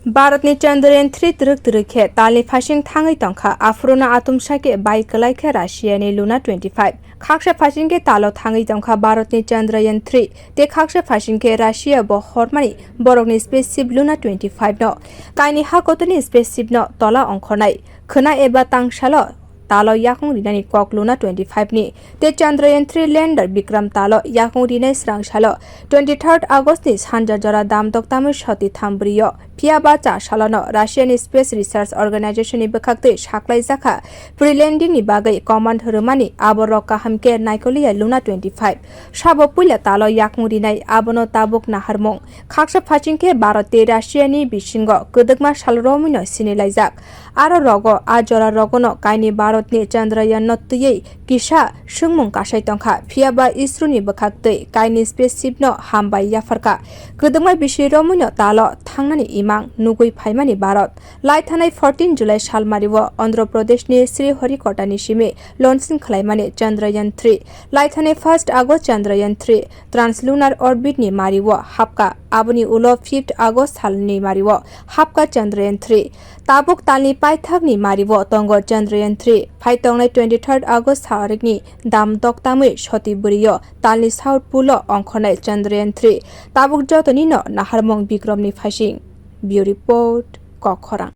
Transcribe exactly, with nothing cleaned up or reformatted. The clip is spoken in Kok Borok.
Bharatni Chandrayaan three twrwk twrwk khe talni phaising thangwi tongkha, aphuru no atumsa khe bai kwlai khe Russiani Luna twenty five. Khaksa phaising khe talo thangwi tongkha Bharatni Chandrayaan three, tei khaksa phaising khe Russia bo hormani borokni spaceship Luna twenty five no. Kaini ha kotorni spaceship no tola ongkhornai khwna eba tangsalo talo yakung rinani kok Luna twenty five ni tei Chandrayaan three lander Vikram talo yakung rinai swrang salo twenty third August ni sanja jora damdok tamwi soti thambrio. Phiya ba cha salono Russiani Space Research Organization ni bwkhaktwi saklaijakha pre-landing ni bagwi command rwmani, abo rok kaham khe naikoliya Luna twenty five. Sabo puila talo yakung rinai, abono tabuk naharmung. Khaksa phaising khe Bharat tei Russiani bisingo kwdwkma sal romwino sinilaijak. Aro rogo a jora rogono kaini Bharatni Chandrayaan no twiwi kisa swngmung kasai tongkha, phiya ba ISRO ni bwkhaktwi kaini spaceship no hambai yapharkha. Kwdwkma bisi romwino talo thangnani imang nugwi phaimani Bharat. Laithanai fourteen July salmario Andhra Pradesh ni Sriharikota ni simi launching khwlaimani Chandrayaan three. Laithanai first August Chandrayaan three translunar orbit ni mario hapka. Aboni ulo fifth August salni mario hapka Chandrayaan three. Tabuk talni paithakni mario tongo Chandrayaan three. Phai tongnai twenty third August sarikni dam doktamwi soti bwrio talni south pole o ongkhornai Chandrayaan three. Tabuk jotoni no naharmung Vikram ni phaising. Bureau Report, Kokkhorang.